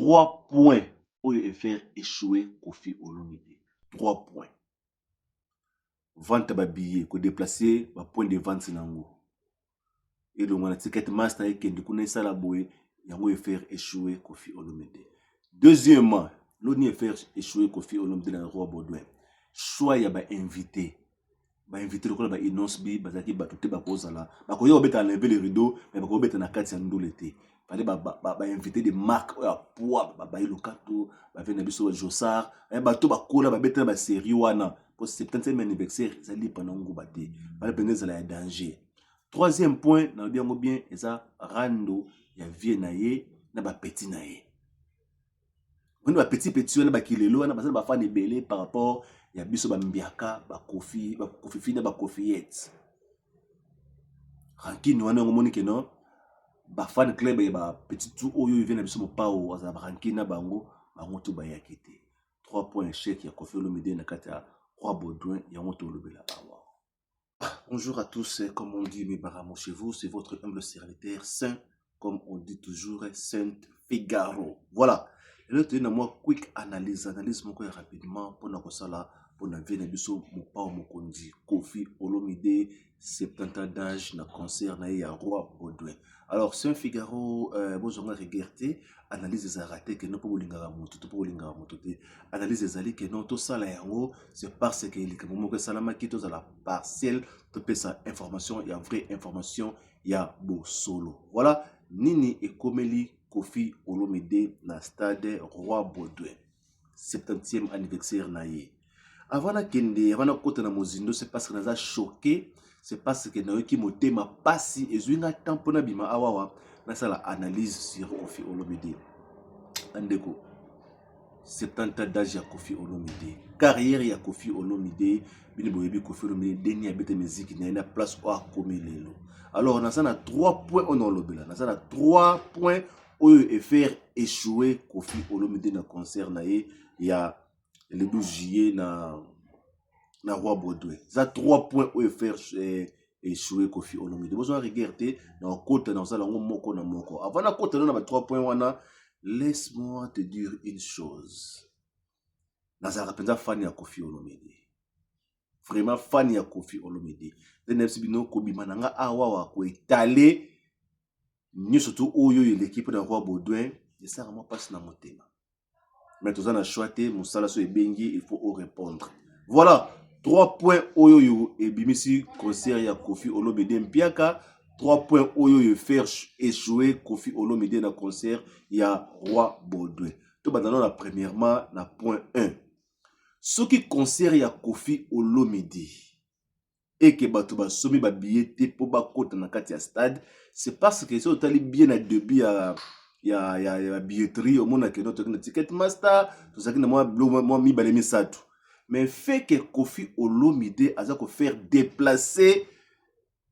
Trois points oyo efaire échouer Koffi Olomide. Trois points. Vente ya babillet, kodeplace bapoint de vente nango elongwa na ticket master ekende kuna esala boye, yango efaire échouer Koffi Olomide. Deuxièmement, loni efaire échouer Koffi Olomide na Roi Baudouin, choix ya bainvité. Bainvité lokola ba Innoss'B bazalaki bato te bakozala, bakoya kobeta na lever le rideau, mais bakobeta na kati ya ndule te. Fallait bainvité de marque oyo ya poids, babayi lokato bave na biso, Josar, bato bakola babeta na basérie wana, po 70e anniversaire eza lipa na nguba te, bale mpenza ezala ya danger. Troisième point, nalobi yango bien, eza rando ya vie na ye na bapeti na ye. Oni bapeti peti wana, bakilelo wana baza na bafans ebele par rapport ya biso bambiaka, bakofi, bakofifi na bakofiyete. Rankine wana, yango omoni ke non, bafan club ya bapeti tu oyo evie na biso mopao azala barankine na bango, bango tu bayaki te. 3 points échec ya Koffi Olomide na kati ya Roi Baudouin, yango tolobela awa. Bonjour à tous, comme on dit, mes baramos chez vous, c'est votre humble serviteur, Saint, comme on dit toujours, Saint Figaro. Voilà. Lelo toyei na mwa quick analyse, analyse moko ya rapidement mpona kosala mpona vie na biso mopao mokonzi Koffi Olomide, 70 ans d'âge, na concert na ye ya Roi Baudouin. Alors Saint Figaro, bozwanga rigueur te. Analyse ezalaka te ke no mpo bolingaka moto to mpo bolingaka moto te. Analyse ezali ke no tosala yango, c'est parce que likambo moko esalamaki, tozala partiel, topesa information ya vraie information ya bosolo. Voilà nini ekomeli Koffi Olomide na stade Roi Baudouin, 70e anniversaire na ye. Avant nakende, avant nakota na mozindo, c'est parce que naza choqué, c'est parce que nayoki motema pasi, ezwi nga temps mpo nabima awawa nasala analyse sur Koffi Olomide. Bandeko, 70 ans d'âge ya Koffi Olomide, carrière ya Koffi Olomide, bino boyebi Koffi Olomide ndeni abeta miziki na ye na place oyo akomi lelo. Alors naza na 3 points oyo naolobela, naza na 3 points oyo efaire échouer Koffi Olomide na concert na ye ya le 12 juillet na Roi Baudouin. Eza 3 points oyo efaire échouer Koffi Olomide. Bozwa rigueur te, na okota na kosala yango moko na moko. Avant nakota no na ba 3 points wana, laisse-moi te dire une chose: nazalaka mpenza fan ya Koffi Olomide, vraiment fan ya Koffi Olomide. Nde nayebisi bino, kobima na nga awawa koetale nyonso tu oyo eleki mpo na Roi Baudouin, esalaka mwa mpasi na motema, mais toza na choix te. Mosala so ebengi, il faut orépondre. Voilà 3 points oyo oyo ebimisi concert ya Koffi Olomide mpiaka, 3 points oyo oyo faire échouer Koffi Olomide na concert ya Roi Baudouin. Tobanda na premièrement na point 1. Soki concert ya Koffi Olomide eke bato basomi babillet te mpo bakota na kati ya stade, c'est parce que soki otali bien na début ya billetterie, omonake no toki na ticket master, tozalaki na mwa biloko mwa mibale misato. Mais fait que Koffi Olomide aza kofaire déplacer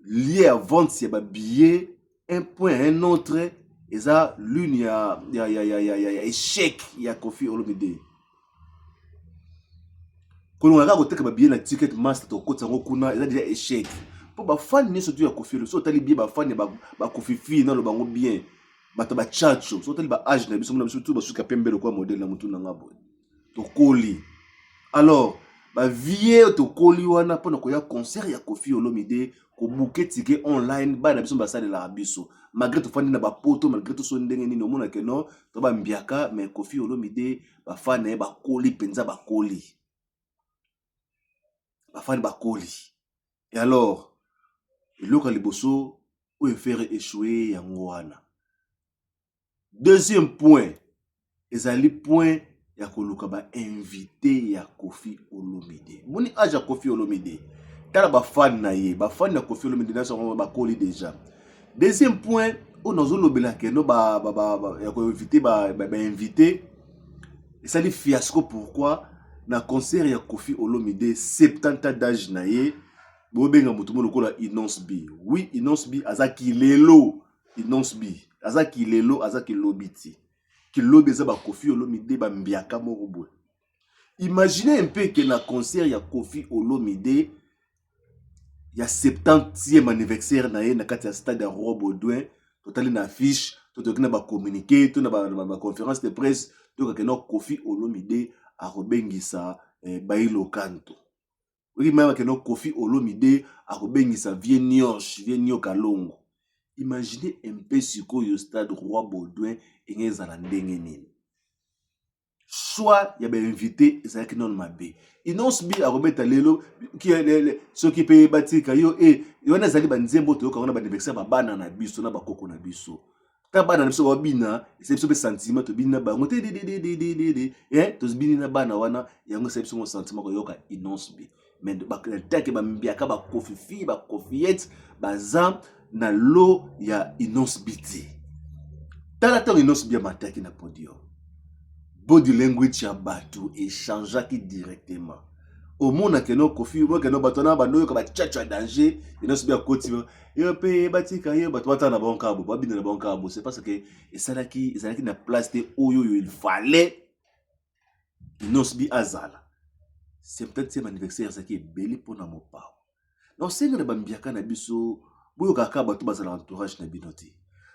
lieu ya vente ya babillet un point à un autre, eza l'une ya échec ya Koffi Olomide. Kolonga kaka koteka babillet na ticket master, tokotisa yango kuna, eza déjà échec, mpo bafani nyonso tu ya Koffi Olo, so otali bien, bafani bakofi fi, naloba yango bien, bato bachacho, so otali baage na biso, mona biso tu basuka pembe lokola modele na motu nanga boye, tokoli. Alors bavie tokoli wana mpona koya concert ya Koffi Olomide, kobooker ticket online, bana na biso basalelaka biso malgré tofandi na bapoto, malgré toso ndenge nini, omonake no to bambiaka. Mais Koffi Olomide, bafani na ye bakoli mpenza, bakoli, bafani bakoli. Et alors eloko ya liboso oyo faire échouer, yango wana. Deuxième point ezali point ya koluka bainvité ya Koffi Olomide. Moni age ya Koffi Olomide, tala bafani na ye, bafani ya Koffi Olomide nyonso bakoli déjà. Deuxième point oyo nazolobela keno ya koinvite bainvité esali fiasco. Pourquoi? Na concert ya Koffi Olomide, 70 ans d'âge na ye, bobenga moto mo lokola Innoss'B. Oui, Innoss'B aza kilelo, Innoss'B aza kilelo, aza kilobi ti kilobi, eza baKoffi Olomide bambiaka moko boye. Imaginez un peu ke na concert ya Koffi Olomide ya 70e anniversaire na ye na kati ya stade ya Roi Baudouin, totali na affiche, To toyoki na bacommuniqué to na baconférence de presse, toyokake no Koffi Olomide akobengisa Bailo Kanto. Oyoki mayeba ke no Koffi Olomide akobengisa Vie Nioche, Vie Nioka Longo. Imaginez un peu sikoyo stade Roi Baudouin enge ezala ndenge nini. Choix ya bainvité ezalaki nano mabe. Innoss'B akobeta lelo soki mpe batika yo e wana ezali banzembo toyoka wana baanniversaire babana na biso na bakoko na biso. Ta bana na biso babina, esali biso mpe sentiment, tobini na bango te, tobini na bana wana, yango esali biso mo sentiment koyoka Innoss'B. Mais batake bambiaka, bakofifi, bakofiyete baza na lo ya Innoss'B te. Tala ntango Innoss'B amataki na podium, body language ya bato echangeaki directement. Omona keno Koffi, omona keno bato wana bando oyoka bachacho ya danger. Innoss'B akoti, yo mpe batika yo, bato batala na bango kabo, babina na bango kabo. C'est parce que esalaki, ezalaki na place te oyo oyo il fallait Innoss'B azala. C'est peut-être anniversaire ezalaki ebele mpona Mopao. Na osenga na bambiaka na biso, boyokaka bato bazala entourage na bino te.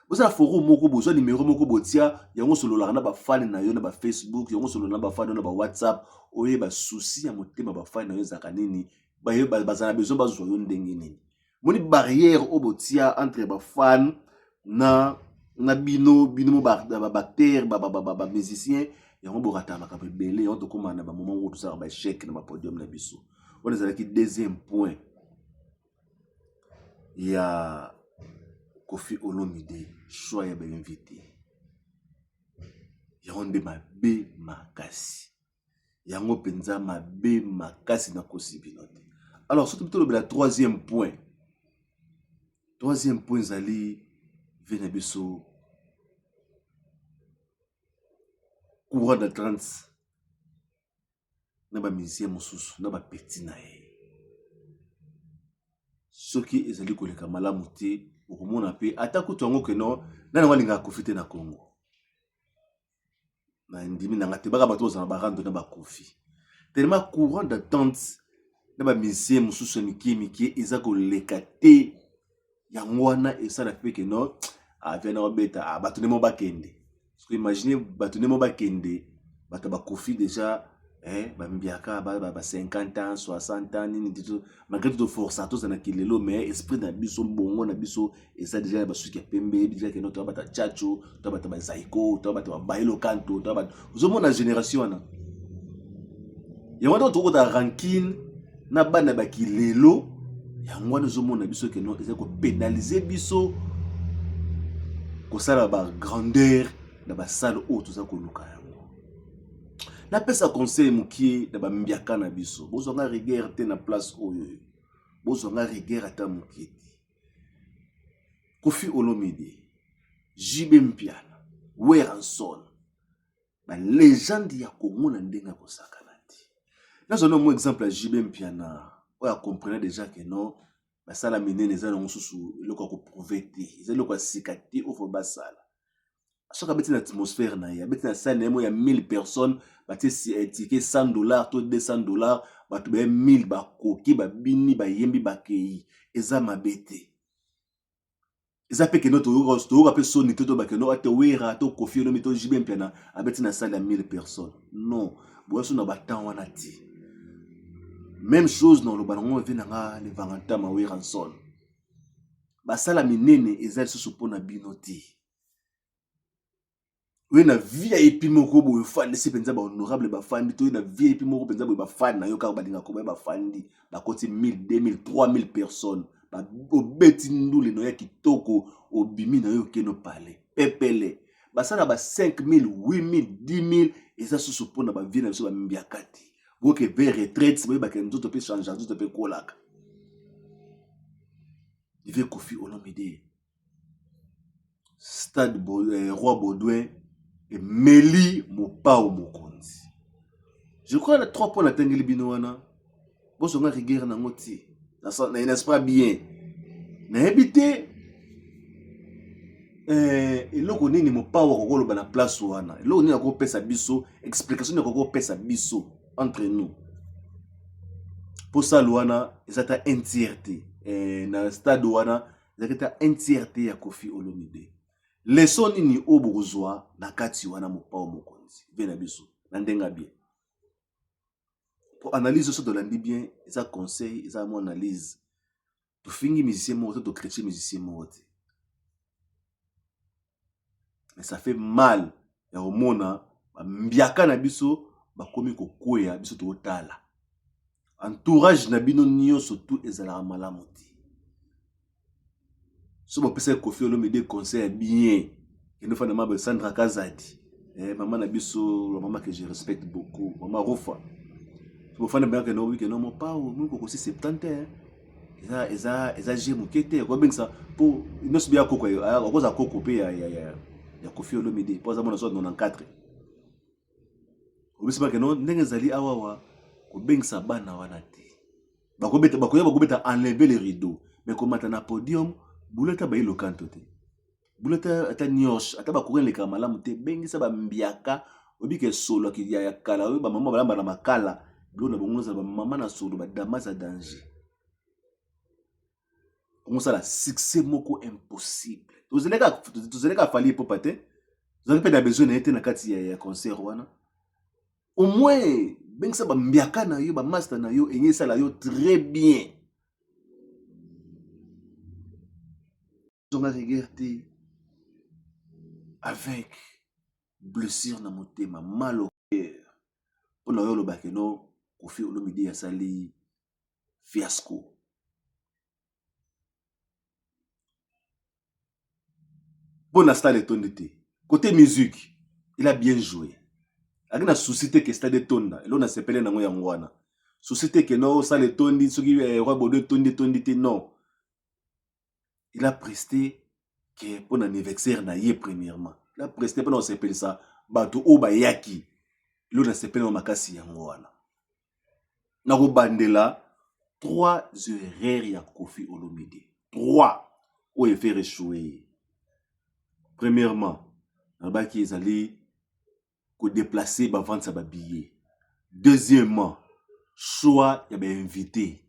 Bozala forum moko, bozwa nimero moko, botia yango, osololaka na bafani na yo na bafacebook, yango osolola na bafani na yo na bawhatsapp, oyeba souci ya motema bafani na yo ezalaka nini, bazala na besoin bazwa yo ndenge nini. Moni barrière oyo botia entre bafan na bino, bino mo baacteur, bamusicien, yango borataka makambo ebele. Yango tokóma na bamoment oyo tosalaka baéchec na bapodium na biso. Wana ezalaki deuxième point ya Koffi Olomide, choix ya bainvité. Yango nde mabe makasi, yango mpenza mabe makasi, nakosi bino te. Alors soki tolobela troisième point, troisième point ezali ve na biso courant d'entente na bamusicien mosusu na bapeti na ye. Soki ezali koleka malamu te, okomona mpe ata kutu yango keno nani yango alingaka Koffi te na Congo. Na ndimi nanga te, baka bato ozala barando na baKoffi, tellement courant d'entente na bamusicien mosusu ya mike mike eza koleka te. Yango wana esala mpe keno avia na babeta bato ndemo bakende. Parce imagine bato ndemo bakende, bato baKoffi déjà bambiaka ba 50 ans, 60 ans, nini, malgré tout toforça tozala na kilelo, mais esprit na biso, bongo na biso eza déjà na basuki ya pembe. Déjà keno toya bato ya tchatcho, toya bato ya bazaiko, toya bato ya babayelo kanto, toya bato ozomona génération wana. Yango wana tokota rancune na bana bakilelo. Yango wana ozomona biso keno eza kopénaliser biso kosala bagrandeur na basale oyo toza koluka. Yango napesa conseil mokie na bambiaka na biso: bozwanga rigueur te na place oyo, bozwanga rigueur ata mokie te. Koffi Olomide, JB Mpiana, Werrason, balégende ya Kongo na ndenge ya kosakana te. Nazwa no mo exemple ya JB Mpiana oyo acomprendre déjà ke non, basala minene eza nango mosusu eloko ya koprouver te, eza eloko ya sika te oyo fo basala. Soki abeti na atmosphère na ye, abeti na salle na ye mo ya 1000 personnes, batie ticket 100 $ to 200 $, bato baye 1000, bakoki, babini, bayembi, bakei, eza mabe te. Eza mpe keno toyoka mpe soni te, to bakeno ate Wera to Koffi Olomi to JB Mpiana abeti na salle ya 1000 personnes. Non, boya so na batemps wana te. Même chose na oloba nango eve nanga levangantama Werrason, basala minene eza lisusu mpona bino te. Oye na VIP moko boye, ofandisi mpenza bahonorable, bafandi to oye na VIP moko mpenza boye, bafani na yo kaka balingaka koboya, bafandi, bakoti 1000, 2000, 3000 personnes, obeti ndule na yo ya kitoko, obimi na yo, okende opale pepele. Basala ba 5000, 8000, 10 000, eza susu mpona bavie na biso bambiaka te. Boke vers retraite, boyebaka nzoto mpe change, nzoto mpe ekolaka. Vieux Koffi Olomide, stade Roi Baudouin emeli Mopao Mokonzi. Je crois na trois points natangeli bino wana, bozonga rigueur nango ti, n'est-ce pas? Bien, nayebi te eloko nini Mopao akokoloba na place wana, eloko nini akopesa biso, explication nini akokopesa biso entre nous, mpo salle wana eza ta un tiers te. Na stade wana ezalaki ta un tiers te ya Koffi Olomide. Leçon nini oyo bokozwa na kati wana Mopao Mokonzi vie na biso na ndenge bien? Po analyse oso tolandi bien, eza conseil, eza mwa analyse. Tofingi musicien moko te, tochrétien musicien moko te. Mais ça fait mal ya komona bambiaka na biso bakomi kokweya, biso totala. Entourage na bino nyonso tout ezalaka malamu te. So bapesaki Koffi Olomide conseil ya bien, kende ofanda mama Sandra Kazadi, mama na biso, la mama que je respecte beaucoup, mama Rufa. So bofanda bien, kende obi kende Mopao moko kosi 70 eza je moke te kobengisa po nyonso bia koko akoza koko mpe ya Koffi Olomide po aza mwana so 94. Obisi bakeno ndenge ezali awawa kobengisa bana wana te, bakobeta, bakoya bakobeta enlever le rideau, mais komata na podium bulu ata bayi lokanto te, bulu ata nioche ata bakoki eleka malamu te. Bengisa bambiaka obika esolo ya kala oyo bamama balamba na makala, biloko na bango ezala bamama na solo, badamas ya danger, okosala succès moko impossible. Tozeleka Fally Ipupa te, tozalaki mpe na besoin na ye te na kati ya concert wana. Au moins bengisa bambiaka na yo, bamaster na yo, enye esala yo très bien. Zonga rigueur te avec blessure na motema, mal au cœur mpona oyo olobaki no Koffi Olomide asali fiasco. Mpo na stade etondi te, côté musique il a bien joué, aki na souci te ke stade etonda. Eloko nasepele nango yango wana, souci te ke no sala etondi, soki Roi Baudouin etondi, etondi te, non, il a presté ke mpo na anniversaire na ye. Premièrement, il a presté mpona kosepelisa bato oyo bayaki. Eloko nasepele nango makasi yango wana. Nakobandela trois erreurs ya Koffi Olomide, trois oyo efaire échouer ye. Premièrement, nalobaki ezali kodéplacer bavente ya babillet. Deuxièmement, choix ya bainvité.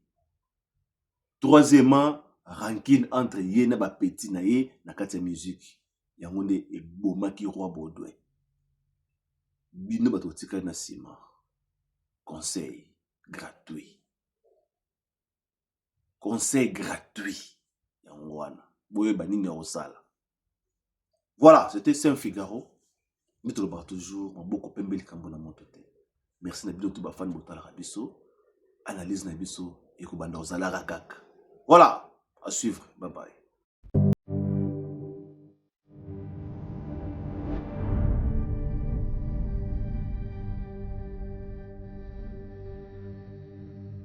Troisièmement, rancune entre ye na bapeti na ye na kati ya musique. Yango nde ebomaki Roi Baudouin. Bino bato botikali na nsima, conseil gratuit, conseil gratuit yango wana, boyeba nini ya kosala. Voilà, c'était Saint Figaro. Nde tolobaka toujours, maboko pembe, likambo na moto te. Merci na bino to bafani botalaka biso, analyse na biso ekobanda kozalaka kaka. Voilà, à suivre, bye bye.